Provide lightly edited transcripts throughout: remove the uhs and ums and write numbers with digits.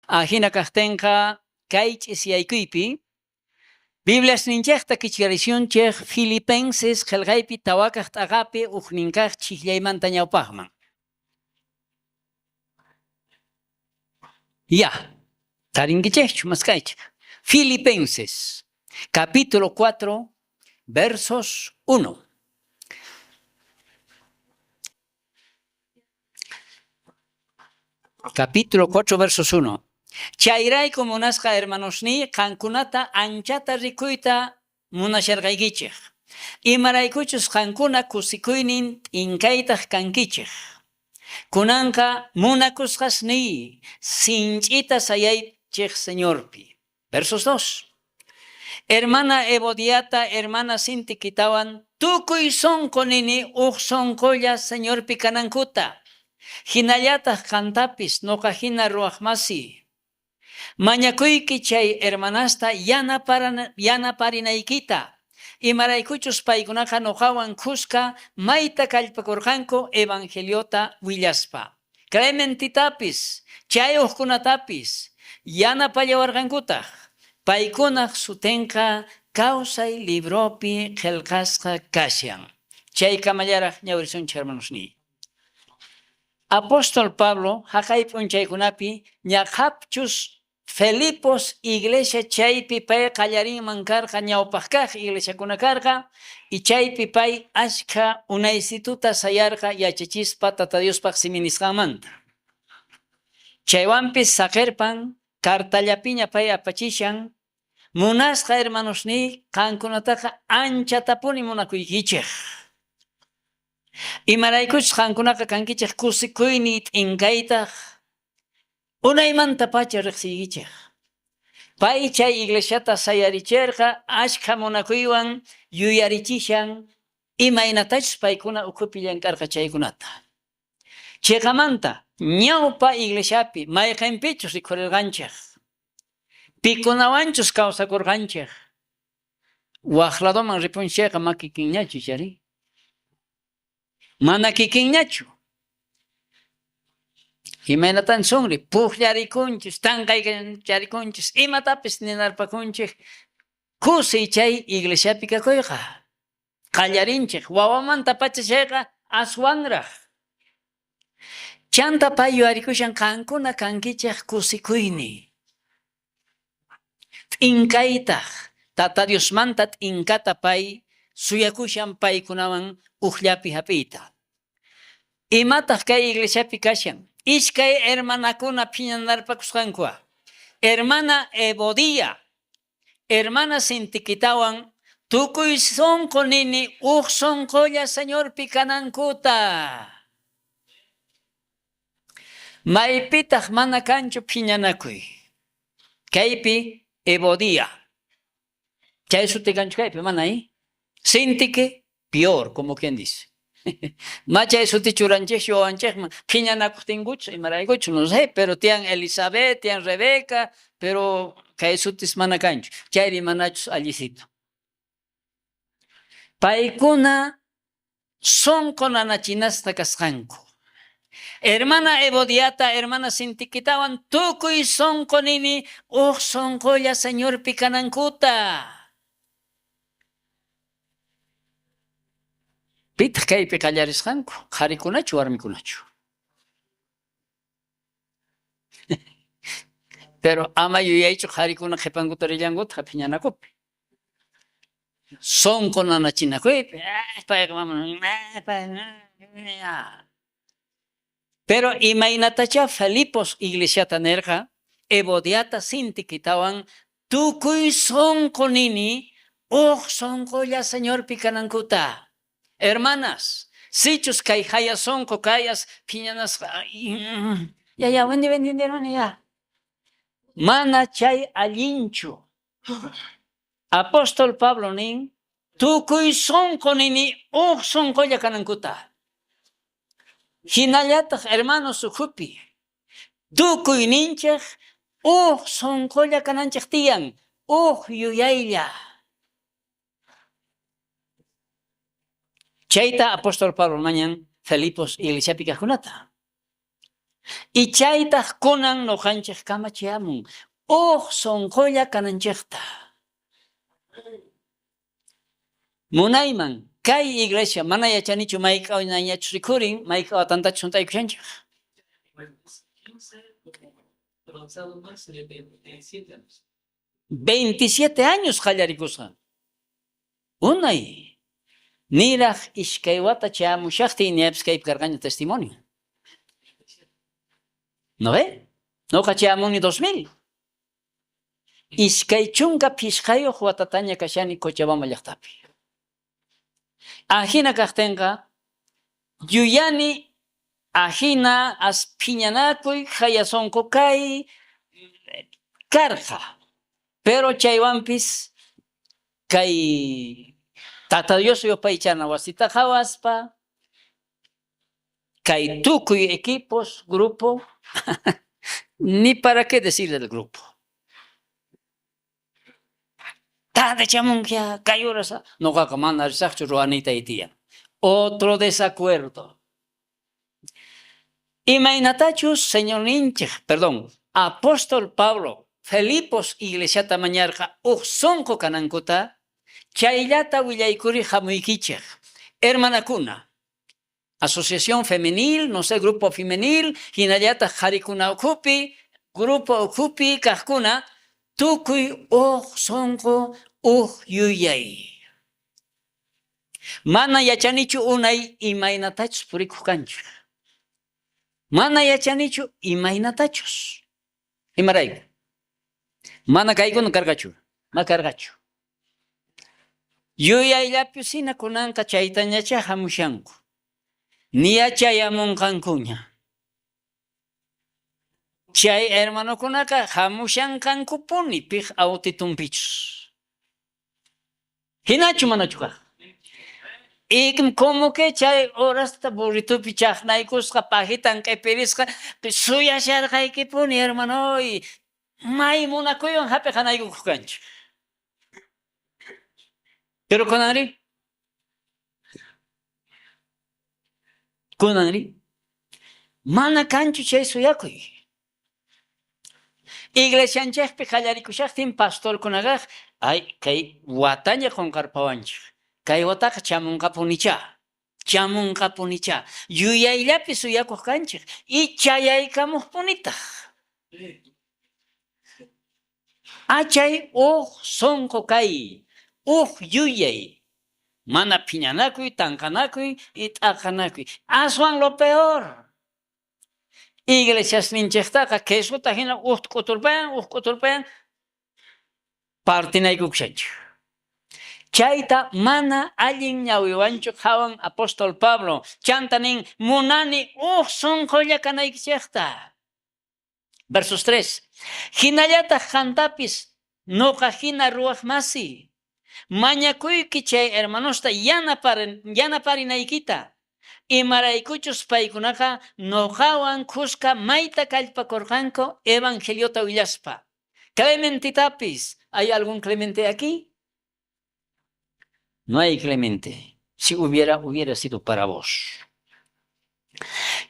Ajina kajtenqa kay ch'isiyaykuypi Bibliasninchejta kichkarisunchej Filipenses qhelqaypi tawakaj t'aqapi ujnin kaj chhijllaymanta ñawpajman. Ya, tarinkichejchu mask'aychej. Filipenses, capítulo 4, versos 1. Capítulo 4, versos 1. Chayrayku munasqa hermanosniy, qankunata anchata rikuyta munasharqaykichej, imaraykuchus qankuna kusikuynin t'inkaytaj kankichej. Kunanqa munakusqasniy, sinch'ita sayaychej Señorpi. Versos 2. Hermana Evodiata, hermana Sintiquitawan tukuy sonqo nini uj sonqolla Señorpi kanankuta. Jinallataj qantapis noqa jina ruwajmasi. Mañakuyki chay hermanasta yanaparinaykita, imaraykuchus paykunaqa noqawan khuska mayta kallpakorqanku evangeliota willaspa. Clementitapis, chay ujkunatapis yanapallawarqankutaj. Paykunaj sutenqa kawsay libropi qhelqasqa kashan. Chaykamallaraj ñawirisunchej, hermanosniy. Apóstol Pablo jaqay p'unchaykunapi ñaqhapchus Filipos iglesia chaypi pay qallarinman karqa ñawpaj kaj iglesiakuna karqa y chaypi pay ashkha unaysituta sayarqa yachachispa Tata Diospaj simi nisqanmanta. Chaywanpis saqerpan cartallapiña pay apachishan, Munasqa hermanosniy, qankunataqa anchatapuni munakuykichej. Imaraykuchus qankunaqa kankichej kusikuyniy t'inkaytaj unaymantapacha rejsiykichej. Pay chay iglesiata sayaricherqa ashkha munakuywan yuyarichishan imaynatachus paykuna ukhupi llank'arqa chaykunata. Cheqamanta ñawpa iglesiapi mayqenpichus rikhurerqanchej, pikunawanchus kawsakorqanchej, Waj ladoman ripunchej chayqa ma kikinñachu, icharí? Mana kikinñachu. Imaynatan sunri? Pujllarikunchis, tanqaycharikunchis, imatapis ninarpakunchej. Kusiy chay iglesiapi kakoyqa. Qallarinchej, wawamantapacha chayqa aswanraj. Chanta pay yuyarikushan qankuna kankichej kusikuyniy. T'inkaytaj, Tata Diosmanta t'inkata pay suyakushan paykunawan ujllapi jap'iyta. Imataj kay iglesiapi kashan? Iskay hermanakuna phiñanarpakusqankuwa. Hermana Evodia, hermana Sintiquitawan tukuy sonqo nini uj sonqolla Señorpi kanankuta. Maypitaj mana kanchu phiñanakuy? Kaypi Evodia. Chay suti kanchu kaypi, mana i? Sintique, peor, como quien dice. Ma chay suti churanchejchu wawanchejman, phiñanakojtinkuchu, imaraykuchu, no sé, pero tiyan Elizabeth, tiyan Rebeca, pero kay sutis mana kanchu. Chayri manachus allisito. Paykuna sonqo nanachinasqa kasqanku. Hermana Evodiata, hermana Sintiquitawan tukuy sonqo nini uj sonqolla Señorpi kanankuta. Pitaj kaypi qallarisqanku? Qharikunachu, warmikunachu? Pero ama yuyaychu qharikuna qhepankuta rillankuta phiñanakupi. Sonqo nanachinakuypi, payqa Pero imaynatachá Filipos iglesiata nerqa, Evodiata Sintiquitawan tukuy sonqo nini uj sonqolla Señorpi kanankuta. Hermanas, sichus kay jaya sonqo kayas phiñanasqa, ya ya, ya. Mana chay allinchu. Apóstol Pablo nin, tukuy sonqo nini uj sonqolla kanankuta. Jinallataj hermanos ukhupi, tukuyninchej uj sonqolla kananchej tiyan, uj yuyaylla. Chayta apóstol Pablo mañan Filipos iglesiapi kajkunata. Y chaytaj kunan noqanchej kamachiyamun uj sonqolla kananchejta. Munayman kay iglesia mana yachanichu mayk'añachus rikhurin, mayk'a watantachus junt'aykushanchej. 27 años qallarikusqan. Unay niraj iskay wata chayamushajtiy ñapis kaypi karqaña testimonio. ¿No ve? Noqa chayamuni 2000. 25 watataña kashani Cochabamba llajtapi. Ajina kajtenqa yuyani ajina as phiñanakuy jaya sonqo kay karqa. Pero chaywanpis kay Tata Dios yupaychana wasita qhawaspa kay tukuy equipos, grupo, ni para qué decir del grupo. Tarde chamunkia, kay horas, noqaqa mana risaqchu ruwanitay tiyan. Otro desacuerdo. Imaynatachus Señorninchej, perdón, apóstol Pablo Filipos iglesiata mañarqa uj sonqo kanankuta, chayllata willaykuri jamuykichej. Hermanakuna, asociación femenil, no sé, grupo femenil, hinallataq qharikuna ukhupi, grupo ukhupi kajkuna, tukuy uj sonqo, uj yuyay. Mana yachanichu unay imaynatachus purikuq kanchik. Mana yachanichu imaynatachus. Imarayku? Mana kaykuna karqachu, ma karqachu. Yuyayllapisina kunanqa chaytañachá hamushanku. Ni yachayamunqankuña. Chay hermanokunaqa hamushanqankupuni piq autitunpichus. Hinachu manachu kaq? Y como que chay horasta burritupi chaqnaykusqa pajitan q'ipirisqa suyasharqaykipuni hermanoy may munakuywan hap'iqanaykukuq kanchik. Pero kunanri? Kunanri? Mana kanchu chay suyakuy. Iglesianchejpi qallarikushajtin pastorkunaqa ay kay wataña qonqarpawanchej. Kay wataqa chamunqapunichá. Chamunqapunichá. Yuyayllapi suyakuq kanchej y chayaykamuqpunitaj. Achay uj sonqo kay, uj yuyay. Mana phiñanakuy, tanqanakuy y t'aqanakuy. Aswan lo peor. Iglesiasninchejtaqa quesota jina uj k'uturpayan, uj k'uturpayan, partinaykukushanchej. Chayta mana allin ñawiwanchu qhawan apóstol Pablo. Chanta nin, munani uj sonqolla kanaykichejta. Versos 3. Hinallataq qantapis noqa hina ruwaq masi. Mañakuyki chay hermanosta yanaparinaykita. Imaraykuchus paykunaqa noqawan khuska mayta kallpakorqanku evangeliota willaspa. Clementitapis, ¿hay algún Clemente aquí? No hay Clemente. Si hubiera, hubiera sido para vos.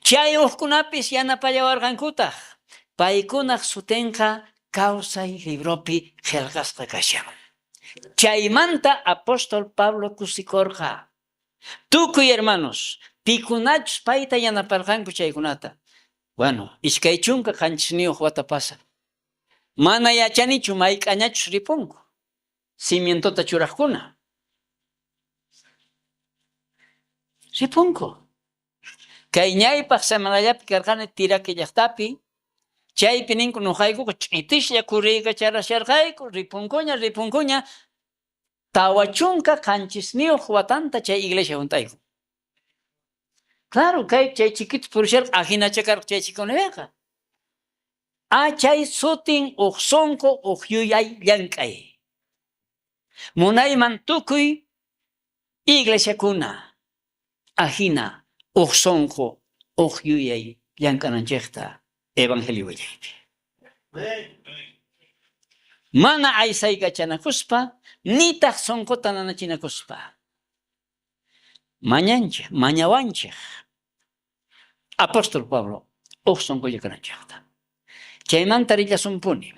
Chay ujkunapis yanapallawarqankutaj. Paykunaj sutenqa kawsay libropi qhelqasqa kashan. Chaymanta apóstol Pablo kusikorqa. Tukuy hermanos, pikunachus payta yanaparqanku chaykunata. Bueno, 27 wata pasa. Mana yachanichu mayk'añachus ripunku. Cimientota churajkuna. Ripunku. Kay ñaypaj semanallapi karqani Tiraki llajtapi. Chaypi ninku noqaykuqa ch'itislla kurriykacharasharqayku, ripunkuña, ripunkuña. 47 watanta chay iglesia junt'ayku. Claro, kay chay chiquito purisharqa, ajinacha karqa chay chikunapiqa. Achay sutin uj sonqo uj yuyay llank'ay. Munayman tukuy iglesiakuna ajina uj sonqo uj yuyay llank'ananchejta evangelio willaypi. Mana aysaykachanakuspa, nitaj sonqota nanachinakuspa. Mañanchej, mañawanchej. Apóstol Pablo, Uj sonqolla kananchejta. Chaymanta rillasunpuni.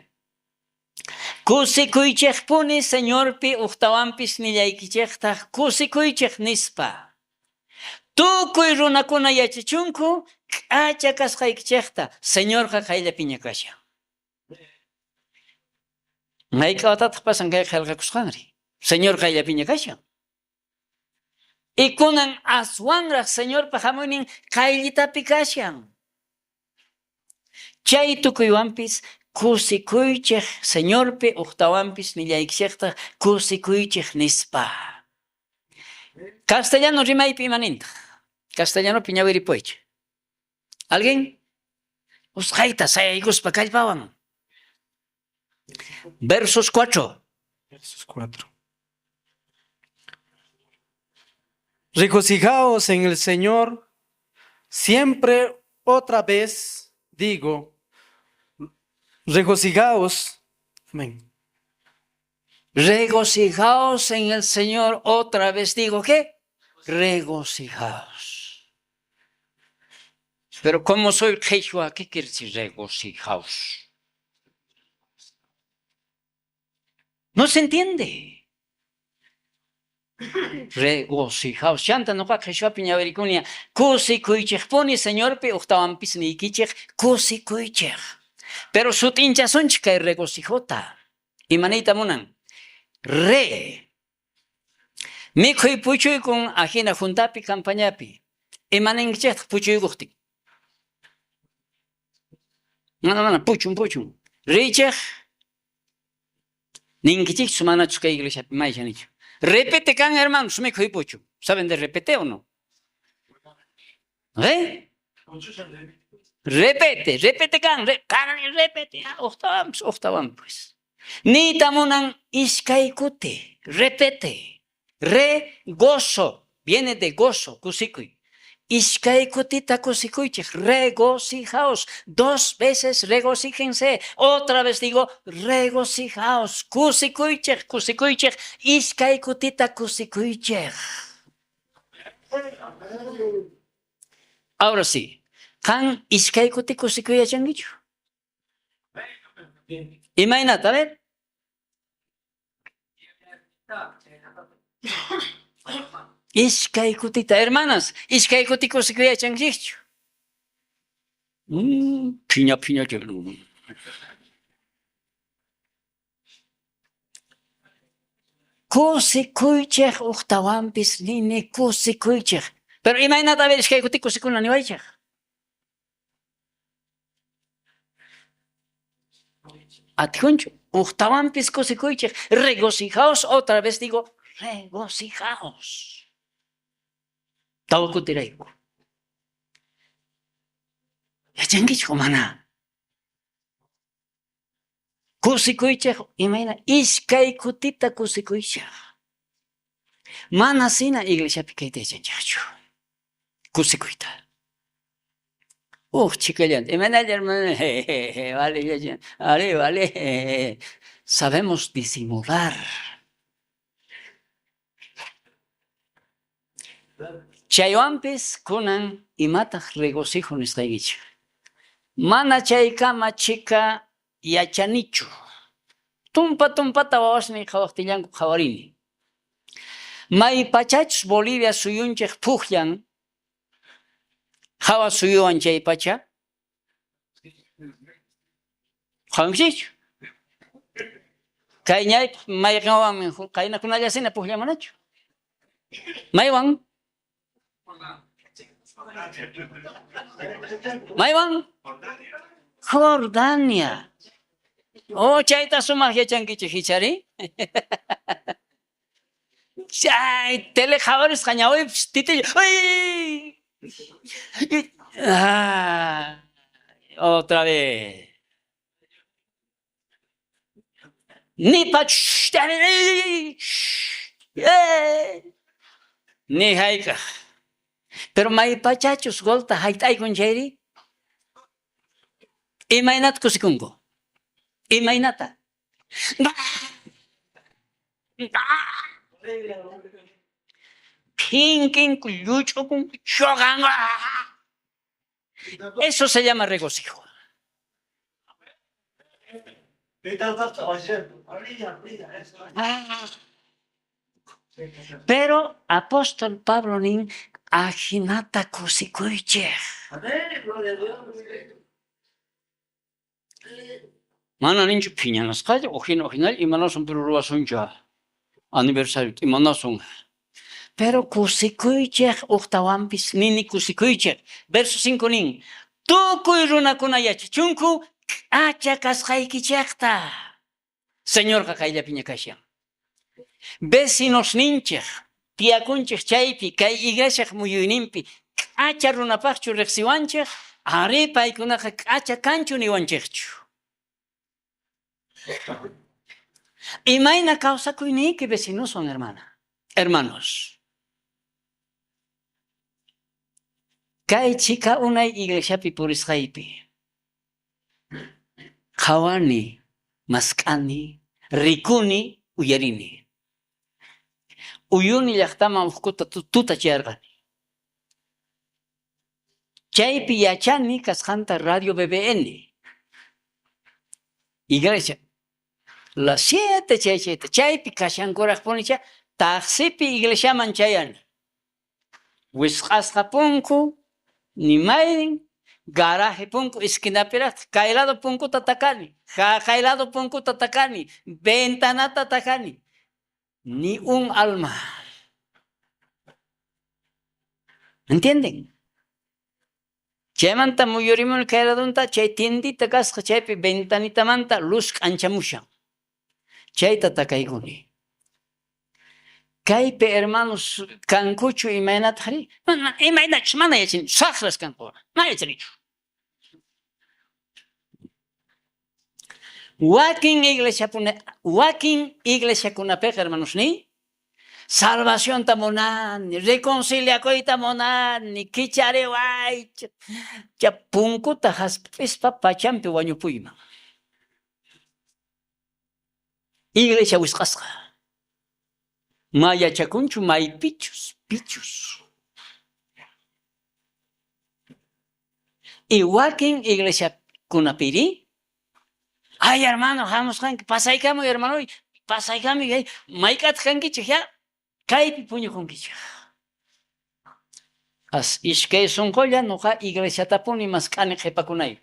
Kusikuychejpuni Señorpi ujtawanpis nillaykichejtaj kusikuychej nispa. Tukuy runakuna yachachunku k'acha kasqaykichejta, Señorqa qayllapiña kashan. Mayk'awatataj pasan kay qhelqakusqanri? Señor qayllapiña kashan. Y kunan aswanraj Señorpa jamuynin qayllitapi kashan. Chay tukuywanpis kusikuychej Señorpi ujtawanpis nillaykichejtaj kusikuychej nispa. Castellano rimaypi ima nintaj? Castellanopi ñawiripuychej. Alguien? Usqhayta sayaykuspa kallpawan. Versos 4. Versos 4. Regocijaos en el Señor, siempre otra vez digo, regocijaos. Amén. Regocijaos en el Señor, otra vez digo, ¿qué? Regocijaos. Pero como soy quechua, ¿qué quiere decir regocijaos? No se entiende. Regocijaos. Chanta noqa qhichwapi ñawirikunia. Kusikuychejpuni Señorpi ujtawanpis niykichej kusikuychej. Pero sut'inchasunchej kay regocijota. Ima niyta munan? Re. Mikhuy puchuykun ajina juntapi campañapi. Ima ninkichejtaj puchuykojtin? Mana, mana, puchun, puchun. Riychej. Ninkichejchu manachus kay iglesiapi maychanichu. Repete kan hermanos mikhuy puchun. ¿Saben de repete o no? ¿Eh? Repete, repete kan, repete. Ujtawanpis, ujtawanpis. Niyta munan iskay kuti, repete. Re, gozo, viene de gozo, kusikuy. Iskay kutita kusikuychej, regocijaos. Dos veces regocíjense. Otra vez digo, regocijaos. Kusikuychej, kusikuychej. Iskay kutita kusikuychej. Ahora sí, qan iskay kuti kusikuy yachankichu? Imaynata, a ver. Iskay kutita, hermanas, iskay kuti kusikuy yachankichejchu? Phiña, phiña, Kusikuychej ujtawanpis nini kusikuychej. Pero imaynata, a ver, iskay kuti kusikuna niwaychej? Atikunchu, ujtawanpis kusikuychej, regocijaos, otra vez digo, regocijaos. Tawa kutirayku. Yachankichu mana? Kusikuychej, imayna iskay kutita kusikuychej. Mana sina iglesiapi kayta yachanchejchu. Kusikuyta. Uj, chicallante. Imaynalla, hermano. Vale, vale, vale. Sabemos disimular. Chaywanpis kunan imataj regocijo nisqaykichej. Mana chaykama chika yachanichu. Tumpa tumpata wawasniy qhawajtillanku qhawarini. Maypachachus Bolivia suyunchej pujllan, jawa suyuwan chay pacha, qhawankichejchu? Kay ñaypaj mayqenwanmi qaynakunallasina pujllamanachu? Maywan? Maywan? Jordania. Oh, chayta sumaj yachankichej ichari? Chay tele qhawarisqa ñawipis titillo. ¡Ay! Ah, otra vez. Ni pa ni hayk'aj. Pero maypachachus golta hayt'aykun chayri? Imaynata kusikunku? Imaynata? Phinkinku, lluch'ukunku, chuqanku. Eso se llama regocijo. Ah. Pero apóstol Pablo nin, ajinata kusikuychej. Mana ninchu phiñanasqalla, ujina ujinalla, imanasun pero ruwasuncha aniversario, imanasun. Pero kusikuychej ujtawanpis nini kusikuychej. Verso 5 nin, tukuy runakuna yachachunku k'acha kasqaykichejta. Señorqa qayllapiña kashan. Vecinosninchej, tiyakunchej chaypi, kay iglesiaj muyuyninpi, k'acha runapajchu rejsiwanchej, arí paykunaqa k'acha kanchu niwanchejchu. Imayna kawsakuyniyki vecinoswan, hermana, hermanos. Kay chhika unay iglesiapi purisqaypi, qhawani, mask'ani, rikuni, uyarini. Uyuni llajtaman ujkuta tuta chayarqani. Chaypi yachani kasqanta Radio BBN. Iglesia. Las 7 chay chayta. Chaypi kashankurajpuni chay taxipi iglesiaman chayani. Wisq'asqa punku, ni maynin, garaje punku esquinapirajtaj kay lado punkuta takani, jaqay lado punkuta takani, ventanata takani. Ni un alma. ¿Entienden? Chaymanta muyurimuni kay ladonta, chay tiendita kasqa chaypi ventanitamanta luz k'anchamushan. Chayta takaykuni. Kaypi hermanos kankuchu imaynataj ri? Mana, imaynachus mana yachani, sajras kanku, mana yachanichu. Wakin iglesiapune, wakin iglesiakunapiqa hermanos ni salvacionta munani, reconciliakuyta munani, kichariwaychej, chay punkuta jasp'ispa pachampi wañupuyman. Iglesia wisq'asqa. Ma yachakunchu maypichus, pichus. Y wakin iglesiakunapiri, ay hermano, jamusqanki, pasaykamuy hermanoy, pasaykamuy, ay, mayk'ataq kankichej ya, kaypi puñukunkichej. As iskay sonqolla noqa iglesiatapuni mask'ani qhipakunay.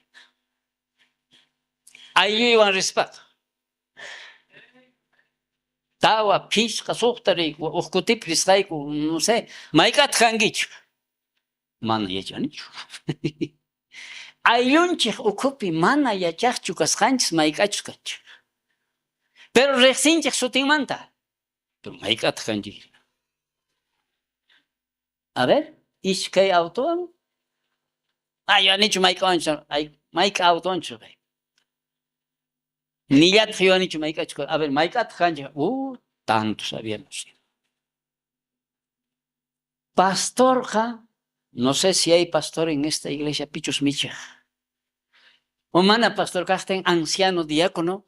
Aylluywan rispaqa. Tawa, phishqa, suqta riyku, uj kutipi risqayku, no sé, mayk'ataq kankichej? Mana yachanichu. Ayllunchej ukhupi mana yachajchu kasqanchis mayk'achus kanchej. Pero rejsinchej sutinmanta. Pero mayk'ataq kanchej? A ver, iskay autowan. Ay, yuyanichu mayk'awanchus, ay, mayk'a autowanchus kay. Nillataj yuyanichu mayk'achus. A ver, mayk'ataq kanchej? Tanto sabíamos. Pastorqa, no sé si hay pastor en esta iglesia, pichus michej. O mana pastor kajtin, anciano, diácono.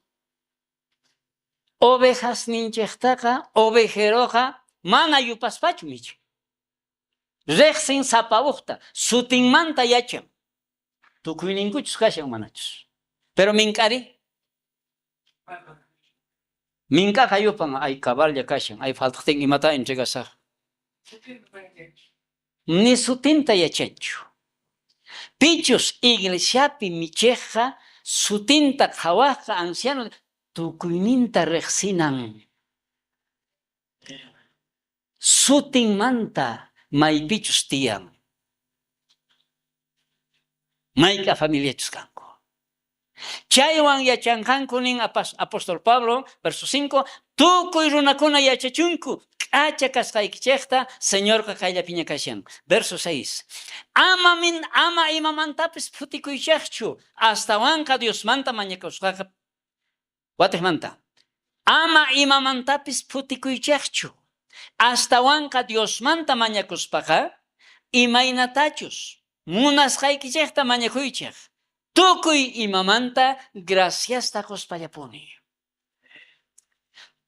Ovejasninchejtaqa, ovejeroqa, mana yupaspachu michin. Rejsin sapa ujta, sutinmanta yachan. Tukuyninkuchus kashan manachus. Pero mink'ari. Mink'aqa yupan, ay caballa kashan, ay faltajtin imata entregasaj. Ni sutinta yachanchu. Pichus iglesiapi michejqa, sutinta qhawajqa anciano, tukuyninta rejsinan. Sutinmanta maypichus tiyan. Mayk'a familiachus kanku. Chaywan yachanqanku nin apóstol Pablo, verso 5, tukuy runakuna yachachunku, k'acha kasqaykichejta, Señorqa qayllapiña kashan. Verso 6, ama min, ama imamantapis phutikuychejchu, astawanqa Diosmanta mañakusqaqa watejmanta. Ama imamantapis phutikuychejchu, astawanqa Diosmanta mañakuspaqa, imaynatachus munasqaykichejta mañakuychej, tukuy imamanta graciasta qospallapuni.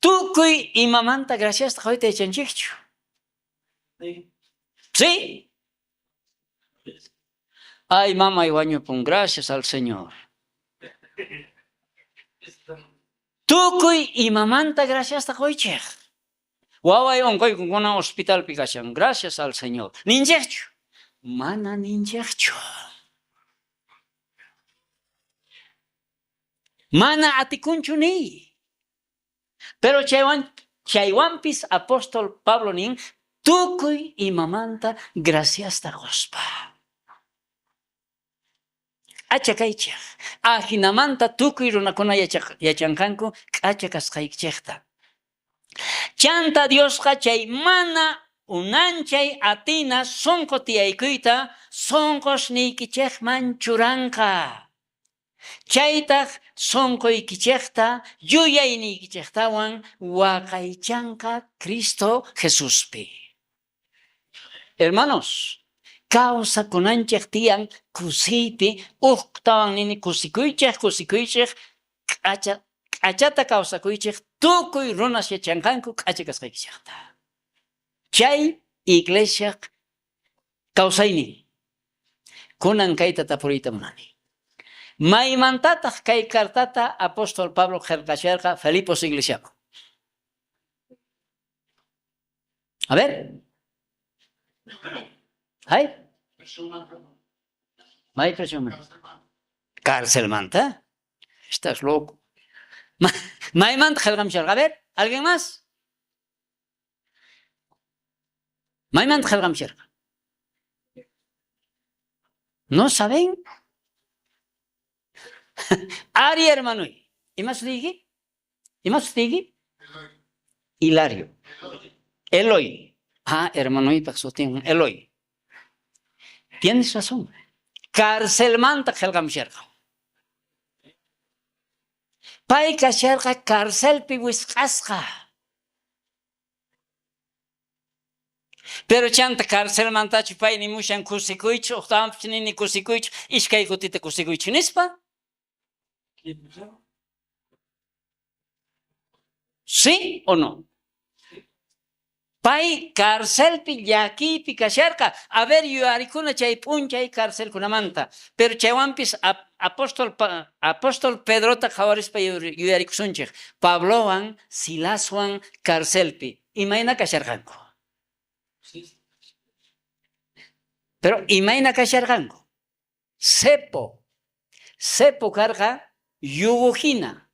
Tukuy imamanta graciasta qoyta yachanchejchu. ¿Sí? Ay, mamay wañupun, gracias al Señor. Tukuy imamanta graciasta qoychej. Waway onqoykun kunan hospitalpi kashan, gracias al Señor. Ninchejchu? Mana ninchejchu. Mana atikunchu niy. Pero chaywanpis apóstol Pablo nin, tukuy imamanta graciasta qospa. K'acha kaychej. Ajinamanta tukuy runakuna yachanqanku k'acha kasqaykichejta. Chanta Diosqa chay mana unanchay atina sonqo tiyaykuyta sonqosniykichejman churanqa. Chaytaj sonqoykichejta yuyayniykichejtawan waqaychanqa Cristo Jesuspi. Hermanos, kawsakunanchej tiyan kusiypi, ujtawan nini kusikuychej, kusikuychej, k'achata kawsakuychej, tukuy runas yachanqanku k'acha kasqaykichejta. Chay iglesia kawsaynin. Kunan kayta tapuriyta munani. Maymantataq kay cartata apóstol Pablo qhelqasharqa Filipos iglesiaman? A ver. Ay. May presión. Cárcelmanta. Estás loco. Maymanta qhelqamusharqa. A ver, ¿alguien más? Maymanta qhelqamusharqa. ¿No saben? Ari, hermano. Ima sutiyki? Ima sutiyki? Hilario. Eloy. Ah, hermanoypaj sutin Eloy. Tienes razón. Carcelmanta qhelqamusharqa. Pay kasharqa carcelpi wisq'asqa. Pero chanta carcelmantachu pay nimushan kusikuychu, ujtawanpis nini kusikuychu, iskay kutita kusikuychu nispa. ¿Sí o no? Pay carcelpi llakiypi kasharqa. A ver, yuyarikuna chay p'unchay carcelkunamanta. Pero chaywanpis apóstol Pedrota qhawarispa yuyarikusunchej. Pablowan, Silaswan carcelpi. Imayna kasharqanku? Pero imayna kasharqanku? Cepo. Cepo karqa yugo hina.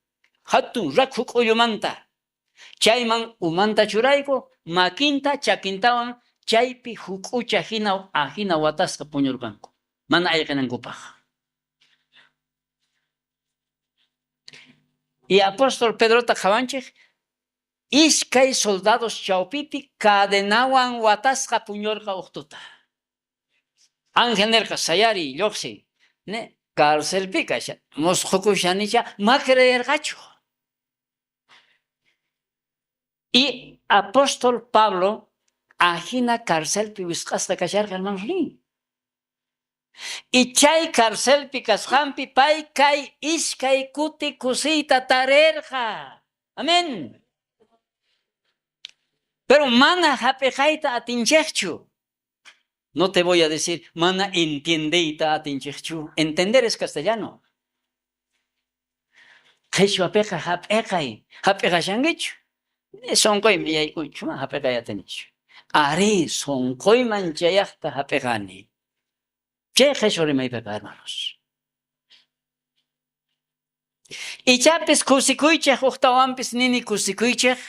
Hatun rakhu k'ullumanta. Chayman umanta churayku, makinta, chakintawan, chaypi huk'ucha hina ajina watasqa puñurqanku. Mana ayqinankupaj. Y apóstol Pedrota qhawanchej, iskay soldados chawpipi cadenawan watasqa puñurqa uqtuta. Ángel nerqa, sayari, lluqsi. Ne, carcelpi kasha, musqhukushanicha, ma creerqachu. Y apóstol Pablo ajina carcelpi wisq'asqa kasharqa, hermanos nin. Y chay carcelpi kasqanpi pay kay iskay kuti kusiyta tarerqa. Amén. Pero mana hap'iqayta atinchejchu. No te voy a decir mana entiendeyta atinchejchu. Entender es castellano. Qhichwapiqa hap'iqay. Hap'iqashankichu? Sonqoyman yaykunchu, mana hap'iqay atinichu. Ari, sonqoyman chayaqta hap'iqani. Chay qhichwa rimaypiqa, hermanos. Ichapis kusikuychej, ujtawanpis nini kusikuychej.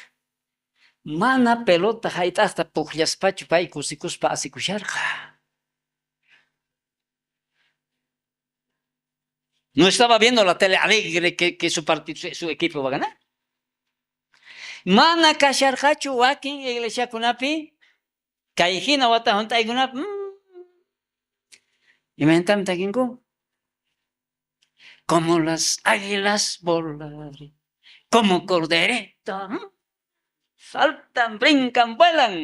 Mana pelota hayt'aqta pujllaspachu pay kusikuspa asikusharqa. No estaba viendo la tele alegre que su partido, su equipo va a ganar. Mana kasharqachu wakin iglesiakunapi kay hina wata hunt'aykunapi. Imaynatami takinku? Como las águilas volaré, como corderito, saltan, brincan, vuelan.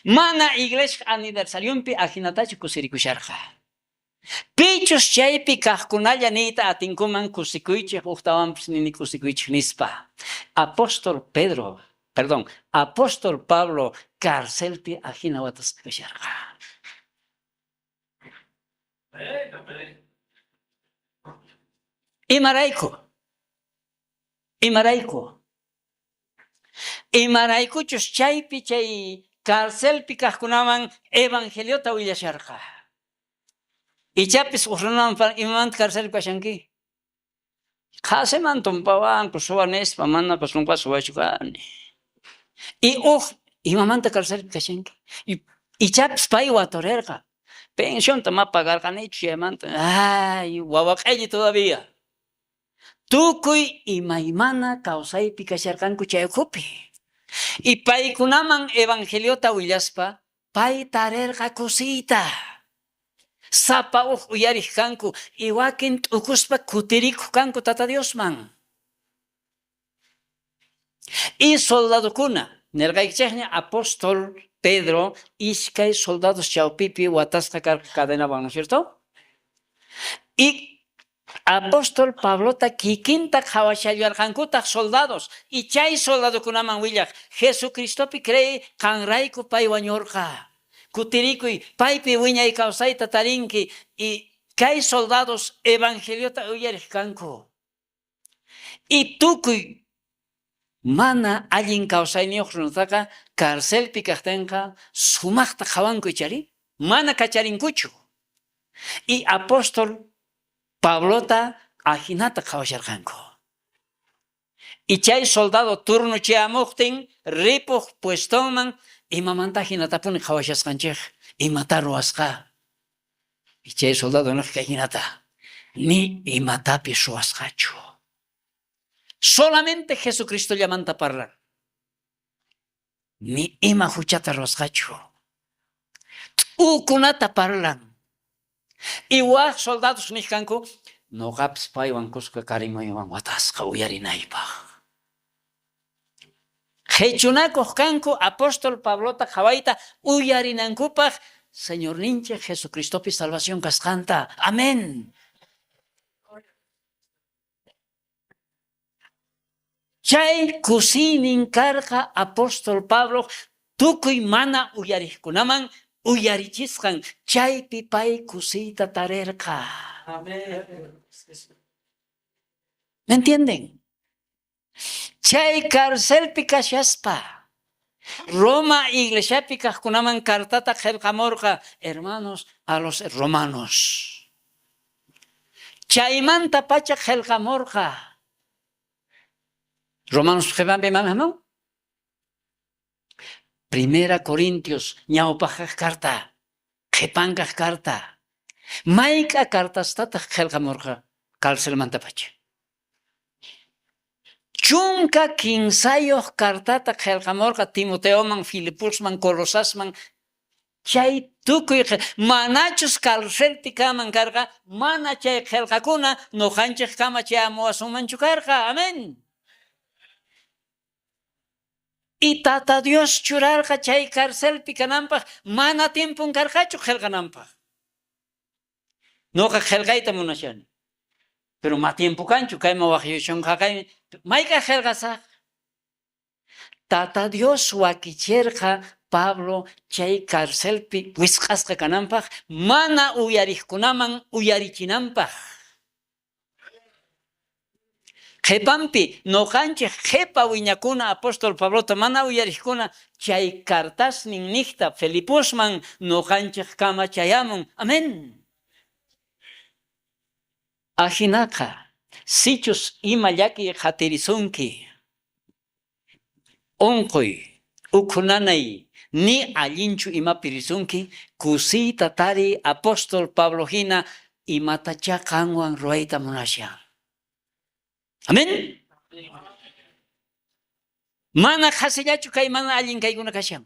Mana iglesia aniversarionpi ajinatachu kusirikusharqa. Pichus chaypi kajkunalla niyta atinkuman kusikuychej, ujtawanpis nini kusikuychej nispa. Apóstol Pedro, perdón, apóstol Pablo carcelpi ajina watasqa kasharqa. Imarayku? Imarayku? Imaraykuchus chaypi chay carcelpi kajkunaman evangeliota willasharqa. Ichapis uj runaman imamanta carcelpi kashanki? Qhasiman tumpawanku suwa nispa, manapas nunca suwachu kani. Y uj imamanta carcelpi kashanki? Ichapis pay waturerqa. Pensionta ma pagarqanichu chaymanta. Ay, wawa q'elli todavía. Tukuy imaymana kawsaypi kasharqanku chay ukhupi. Y paykunaman evangeliota willaspa, pay tarerqa kusiyta. Sapa uj uyarej kanku y wakin t'ukuspa kutirikoj kanku Tata Diosman. Y soldadokuna, nerqaykichejña apóstol Pedro iskay soldados chawpipi watasqa karqa cadenawan, ¿no es cierto? Y apóstol Pablota kikinta qhawashallarqankutaj soldados y chay soldadokunaman willaj, Jesucristopi creey qanrayku pay wañorqa. Kutirikuy, paypi wiñay kawsayta tarinki y kay soldados evangeliota uyarej kanku. Y tukuy mana allin kawsayniyuq runataqa carcelpi kajtenqa sumajta qhawanku ichari, mana kacharinkuchu. Y apóstol Pablota ajinata qhawasharqanku. Y chay soldado turno chayamojtin ripoj puestonman imamanta jinatapuni qhawashasqanchej, imata ruwasqa. Y chay soldado nej kay jinata, ni imatapis ruwasqachu. Solamente Jesucristollamanta parlan. Ni ima juchata ruwasqachu. T'ukunata parlan. Y waj soldados nej kanku, noqapis paywan kuska karimaywan watasqa uyarinaypaj. Qhechunakoj kanku apóstol Pablota qhawayta uyarinankupaj Señorninchej Jesucristopi salvación kasqanta. Amén. Chay kusiynin karqa apóstol Pablo tukuy mana uyarejkunaman uyarichisqan, chaypi pay kusiyta tarerqa. ¿Me entienden? Chay carcelpi kashaspa, Roma iglesiapi kajkunaman cartata qhelqamorqa, hermanos, a los romanos. Chaymanta pacha qhelqamorqa. Romanos qhepanpi imam jamun? Primera Corintios ñawpaj carta, qhepankaj carta. Mayk'a cartastataj qhelqamorqa carcelmanta pacha? 13 cartata qhelqamorqa Timoteoman, Filiposman, Colosasman. Chay tukuy manachus carcelpi kaman karqa, mana chay qhelqakuna noqanchej kama chayamuwasunmanchu karqa. Amén. Y Tata Dios churarqa chay carcelpi kananpaj, mana tiempon karqachu qhelqananpaj. Noqa qhelqayta munashani. Pero ma tiempo kanchu, kayman wajyuchunqa kay mayk'aj qhelqasaj. Tata Dios wakicherqa Pablo chay carcelpi wisq'asqa kananpaj, mana uyarejkunaman uyarichinanpaj. Qhepanpi noqanchej qhepa wiñakuna apóstol Pablota mana uyarejkuna chay cartasnin niqta Filiposman noqanchej kama chayamun. Amén. Ajinaqa, sichus ima llakiy qhatirisunki, unquy, ukhu nanay, ni allinchu imapi risunki, kusiyta tariy apóstol Pablo jina imatachá qanwan ruwayta munashan. Amén. Mana qhasillachu kay mana allin kaykuna kashan.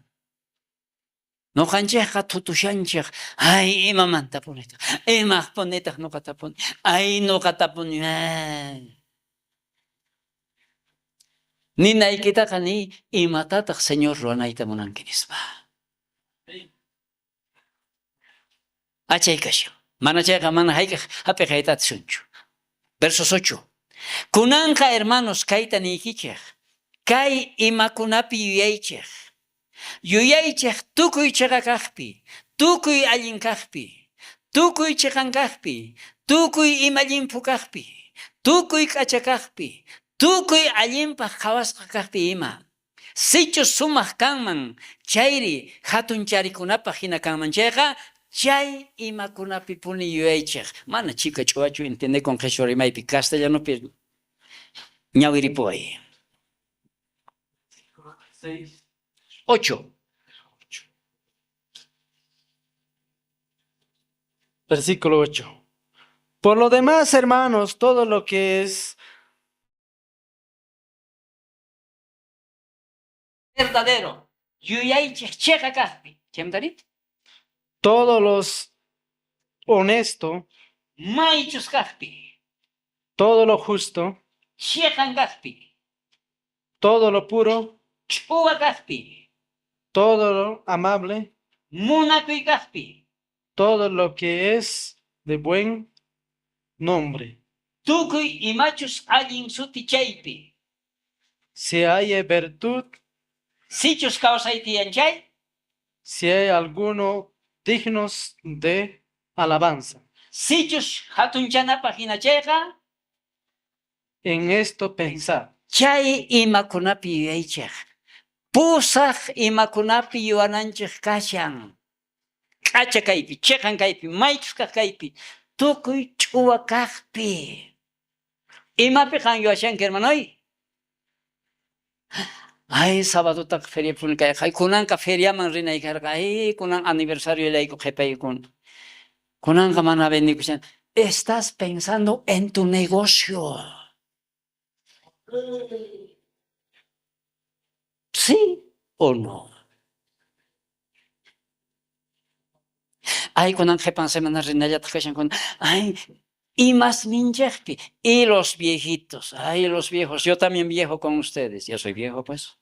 Noqanchejqa thutushanchej, ay imamantapunitaj, imajpunitaj noqatapuni, ay noqatapuni. Ay. Ninaykitaqa niy, imatataj Señor ruwanayta munanki nispa. Achay kashan. Mana chayqa mana jayk'aj jap'iqayta atisunchu. Versos 8. Kunanqa hermanos kayta niykichej, kay imakunapi yuyaychej. Yuyaychej tukuy cheqa kajpi, tukuy allin kajpi, Tukuy cheqan kajpi, tukuy ima llimphu kajpi, tukuy k'acha kajpi, tukuy allinpaj qhawasqa kajpi ima. Sichus sumaj kanman chayri jatuncharikunapaj jina kanman chayqa, chay imakunapipuni yuyaychej. Mana chhika ch'uwachu entiendekun qheshwa rimaypi, castellanopi ñawiripuway. 8. Versículo 8. Por lo demás, hermanos, todo lo que es verdadero, yuyaychej cheqa kajpi. Chaymantarí? Todo los honesto, Maychus kajpi, todo lo justo, cheqan kajpi, todo lo puro, ch'uwa kajpi, todo lo amable, munakuy kajpi, todo lo que es de buen nombre. Tukuy imachus allin suti chaypi. Si hay virtud, Sichus kawsay tiyan chay, si hay alguno dignos de alabanza. Sichus jatunchanapaj hina chayqa, En esto pensad. Chay imakunapi yuyaychej. Pusaj imakunapi yuyananchej kashan. K'acha kaypi, cheqan kaypi, maychus kaj kaypi, tukuy ch'uwa kajpi. Imapi qan yuyashanki, hermanoy? Ay, sabadotaqa feriapuni kayqa. Ay, kunanqa feriaman rinay karqa. Ay, kunan aniversarioylayku qhepaykun. Kunanqa mana vendikushan. Estás pensando en tu negocio. ¿Sí o no? Ay, kunan qhepan semana rinallataq kashan. Ay, imasninchejpi. Y los viejitos. Ay, los viejos. Yo también viejo con ustedes. Ya soy viejo, pues.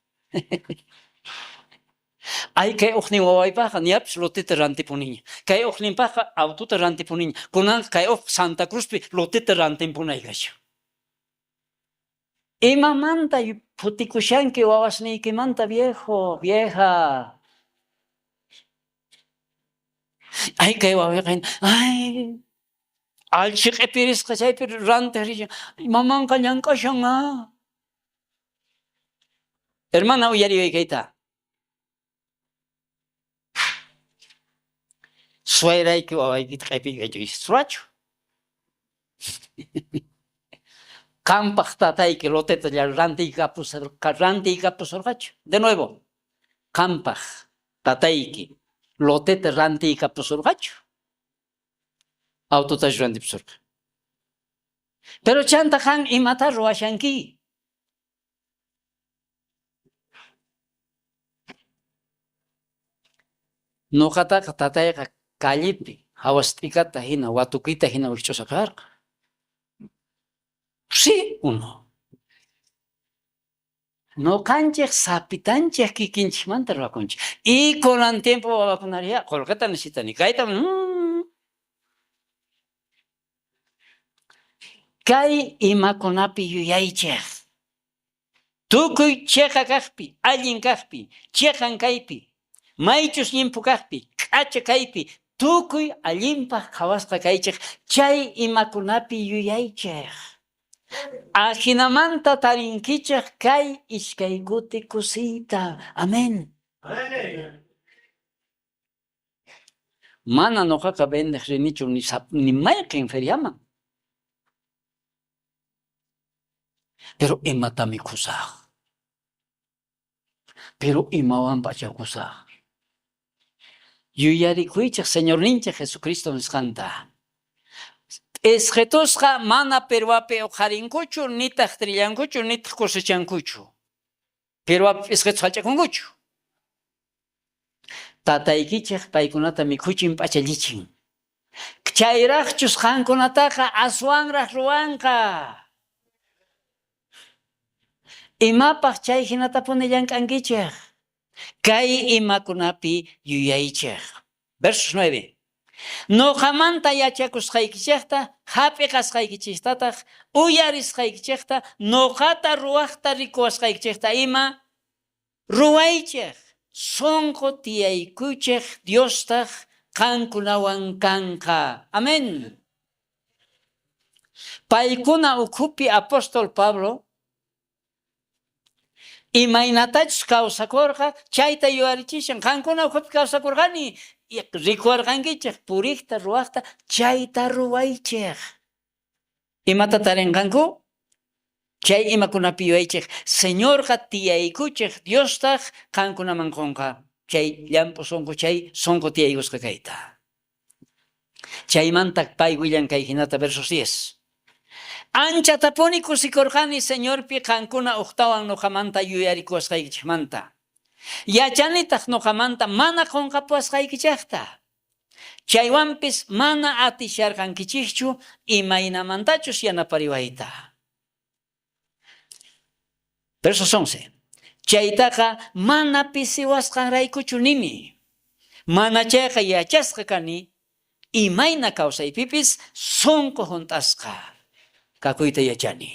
Ay, kay ujnin wawaypajqa ñapis loteta rantipuniña. Kay ujninpajqa autota rantipuniña. Kunan kay uj Santa Cruzpi loteta rantimpunay kashan. Imamanta phutikushanki wawasniykimanta, viejo, vieja? Ay, kay wawayqa, ay, allchi q'ipirisqa chaypi rantej rishan. Mamanqa llank'ashan, ah. Hermana, uyariway kayta. Suegrayki wawaykita q'ipiykachu suwachu. Qampaj tatayki loteta rantiykapusorqachu. De nuevo, qampaj tatayki loteta rantiykapusorqachu. Autotachu rantipusorqa. Pero chanta qan imata ruwashanki? Noqataqa tatayqa callepi hawas t'ikata hina watukita hina wikch'usaqarqa. ¿Sí o no? Noqanchej sapitanchej kikinchejmanta ruwakunchej. Y kunan tiempo wawakunaria qolqeta necesitani. Kayta, Kay imakunapi yuyaychej. Tukuy cheqa kajpi, allin kajpi, cheqan kaypi, maychus llimphu kajpi, k'acha kaypi, tukuy allinpaj qhawasqa kaychej, chay imakunapi yuyaychej. Ajinamanta tarinkichej kay iskay kuti kusiyta. Amén. Mana noqaqa vendej rinichu ni mayqen feriaman. Pero imata mikhusaj. Pero imawan p'achakusaj. Yuyarikuychej Señorninchej Jesucristo nisqanta. P'isqetusqa mana pirwapi uqharinkuchu, nitaq trillankuchu, nitaq cosechankuchu. Pirwapi p'isqetus hallch'akunkuchu. Tataykichej paykunata mikhuchin p'achallichin. Chayraqchus qankunataqa aswanraq ruwanqa. Imapaj chay hinatapuni llank'ankichej. Kay imakunapi yuyaychej. Versos 9. Noqamanta yachakusqaykichejta, hap'iqasqaykichejtataq, uyarisqaykichejta, noqata ruwajta rikuwasqaykichejta ima ruwaychej. Sonqo tiyaykuychej Diostaj Qankunawan kanqa. Amén. Paykuna ukhupi apóstol Pablo imaynatachus kawsakorqa chayta yuyarichishan. Qankuna ukhupi kawsakorqani, rikuwarqankichej purejta ruwajta, chayta ruwaychej. Imata tarenqanku? Chay imakunapi yuyaychej. Señorqa tiyaykuchej, Diostaj qankunaman qonqa chay llamp'u sonqo, chay sonqo tiyaykusqa kayta. Chaymanta pay willan kay jinata, versos 10. Anchatapuni kusikorqani Señorpi qankuna ujtawan noqamanta yuyarikuwasqaykichejmanta. Yachanitaj noqamanta mana qonqapuwasqaykichejta. Chaywanpis mana atisharqankichejchu imaynamantachus yanapariwayta. Versos 11. Chaytaqa mana pisiwasqanraykuchu nini. Mana chayqa yachasqa kani imayna kawsaypipis sonqo junt'asqa kakuyta yachani.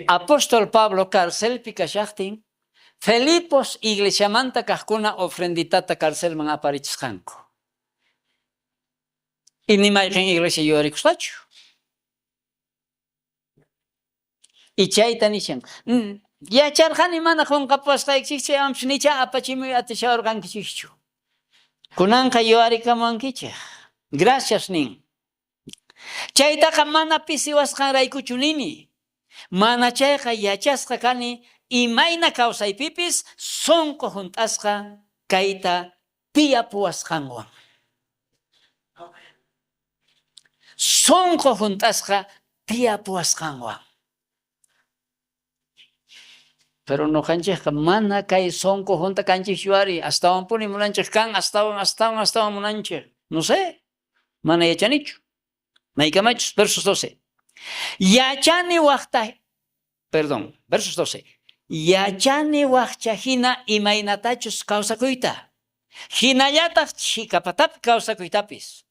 Apóstol Pablo carcelpi kashajtin, Filipos iglesiamanta kajkuna ofrenditata carcelman aparichisqanku. Y ni mayqen iglesia yuyarikusqachu. Y chayta nishan, yacharqani mana qonqapuwasqaykichik chaywanpis nichá apachimuy atishawarqankichikchu. Kunanqa yuyarikamuwankichej. Gracias nin. Chaytaqa mana pisiwasqanraykuchu nini. Mana chayqa yachasqa kani imayna kawsaypipis sonqo junt'asqa kayta tiyapuwasqanwan. Sonqo junt'asqa tiyapuwasqanwan. Pero noqanchejqa mana kay sonqo junt'a kanchejchu ari, astawanpuni munanchej kan, astawan, astawan, astawan munanchej. No sé, mana yachanichu. Maykamachus, versos 12. Yachani wajta, perdón, versos 12. Yachani wajcha jina imaynatachus kawsakuyta, jinallataj chhikapatapi kawsakuytapis.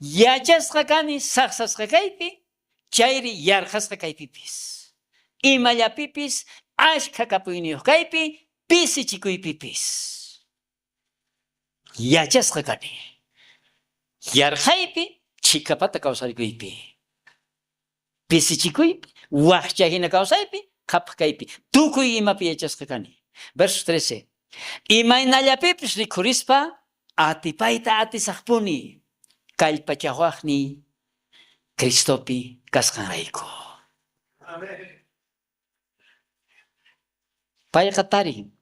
Yachasqa kani sajsasqa kaypi, chayri yarqhasqa kaypipis. Imallapipis ashkha kapuyniyoj kaypi, pisichikuypipis. Yachasqa kani. Yarqhaypi, chhikapata kawsarikuypi. Pisichikuypi, wajcha jina kawsaypi, qhapaj kaypi. Tukuy imapi yachasqa kani. Verso 13. Imaynallapipis rikhurispa atipayta atisajpuni kallpachawajniy Cristopi kasqanrayku. Payqa tarin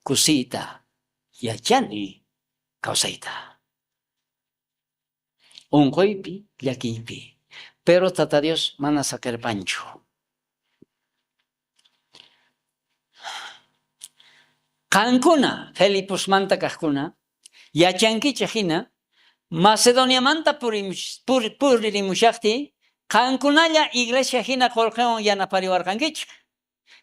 kusiyta yachani kawsayta. Onqoypi, llakiypi. Pero Tata Dios mana saqerpanchu. Qankuna, Filiposmanta kajkuna, yachankichej jina, Macedoniamanta puririmushajtiy, qankunalla iglesia jina qolqewan yanapariwarqankichej.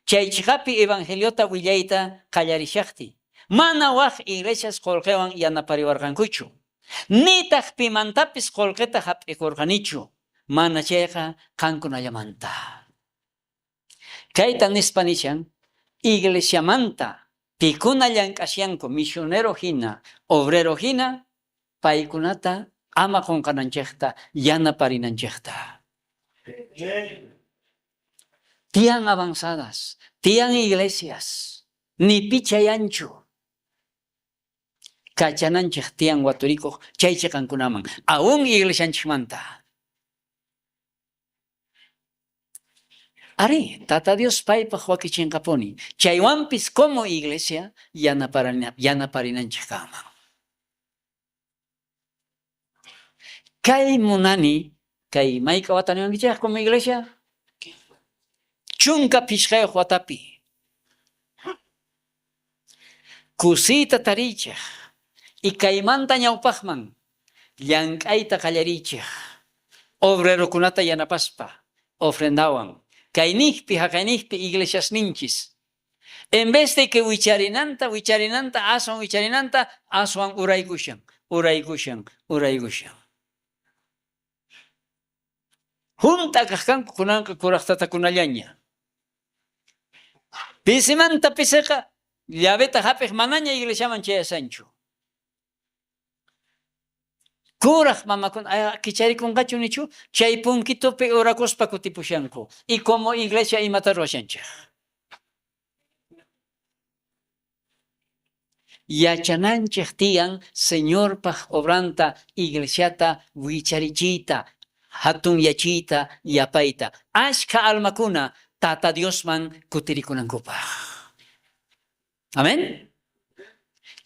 Chay cheqapi evangeliota willayta qallarishajtiy, mana waj iglesias qolqewan yanapariwarqankuchu. Nitaj pimantapis qolqeta jap'ikorqanichu, mana chayqa qankunallamanta. Kayta nispa nishan, iglesiamanta pikuna llank'ashanku misionero jina, obrero jina, paykunata ama qonqananchejta, yanaparinanchejta. Tiyan avanzadas, tiyan iglesias, ni pi chayanchu. Kachananchej tiyan waturikoj chay cheqankunaman, aún iglesianchejmanta. Arí, Tata Dios paypaj wakichenqapuni. Chaywanpis como iglesia yanaparinanchej kanman. Kay munani, kay mayk'a wata niwankichej como iglesia? 15 watapi. Kusiyta tariychej y kaymanta ñawpajman llank'ayta qallariychej obrerokunata yanapaspa ofrendawan kaynejpi jaqaynejpi iglesiasninchis en vez de que wicharinanta wicharinanta aswan wicharinanta aswan uraykushan uraykushan uraykushan. Junt'a kaj kanku kunanqa kuraj tatakunallaña. Pisimanta piseqa llaveta jap'ej manaña iglesiaman chayashanchu. Kuraj mamakuna kicharikunqachu nichu? Chay punkitupi orakuspa kutipushanku. Y como iglesia imata ruwashanchej? Yachananchej tiyan Señorpaj obranta iglesiata wicharichiyta, jatunyachiyta, yapayta. Ashkha almakuna Tata Diosman kutirikunankupaj. Amén.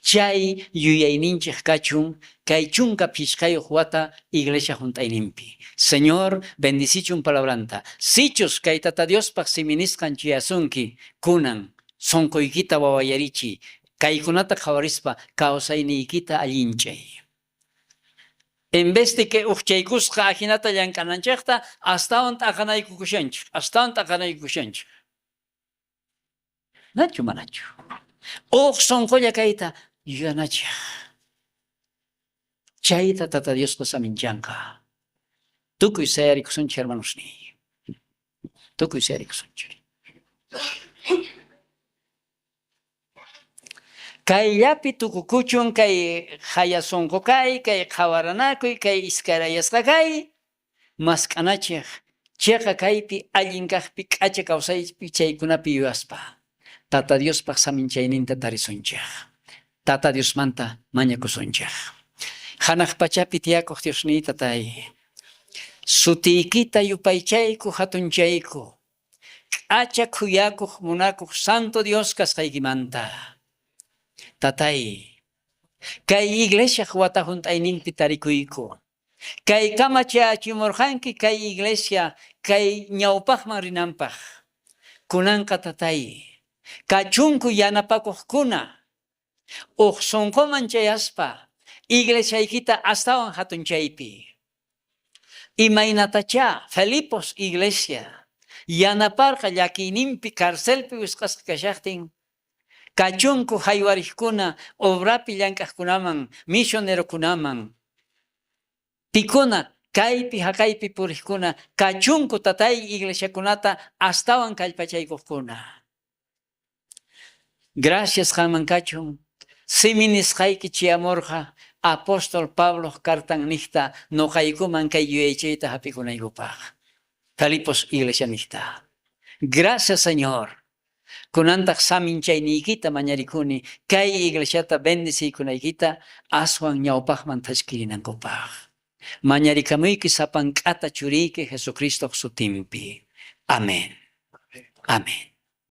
Chay yuyayninchej kachun kay 15 wata iglesia junt'ayninpi. Señor bendicichun palabranta. Sichus kay Tata Diospaj siminisqan chayasunki kunan sonqoykita wawayarichiy, kaykunata qhawarispa kawsayniykita allinchay. En vez de que ujchaykusqa ajinata llank'ananchejta, astawan t'aqanaykukushanchej, astawan t'aqanaykukushanchej. Nachu manachu? Uj sonqolla kayta yuyanachej. Chayta Tata Diosqa saminchanqa. Tukuy sayarikusunchej, hermanosniy. Tukuy sayarikusunchej. Kayllapi tukukuchun kay jaya sonqo kay, kay qhawaranakuy, kay iskayrayasqa kay, mask'anachej cheqa kaypi, allin kajpi, k'acha kawsaypi chaykunapi yuyaspa. Tata Diospaj saminchayninta tarisunchej. Tata Diosmanta mañakusunchej. Janaj pachapi tiyakoj Diosniy Tatay, sutiykita yupaychayku, jatunchayku, k'acha khuyakoj, munakoj Santo Dios kasqaykimanta. Tatay, kay iglesiaj wata junt'ayninpi tarikuyku. Kay kamachayachimurqanki kay iglesia kay ñawpajman rinanpaj. Kunanqa Tatay, kachunku yanapakojkuna, uj sonqoman chayaspa iglesiaykita astawan jatunchaypi. Imaynatachá Filipos iglesia yanaparqa llakiyninpi carcelpi wisq'asqa kashajtin, kachunku jaywarijkuna obrapi llank'ajkunaman, misionerokunaman, pikuna kaypi jaqaypi purijkuna, kachunku Tatay iglesiakunata astawan kallpachaykojkuna. Gracias qanman kachun. Simi nisqayki chayamorqa apóstol Pabloj cartan niqta noqaykuman kay yuyaychayta jap'ikunaykupaj. Filipos iglesia niqta. Gracias, Señor. Kunantaj saminchayniykita mañarikuni kay iglesiata bendeciykunaykita aswan ñawpajman thaskirinankupaj. Mañarikamuyki sapan k'ata churiyki Jesucristoj sutinpi. Amén. Amén.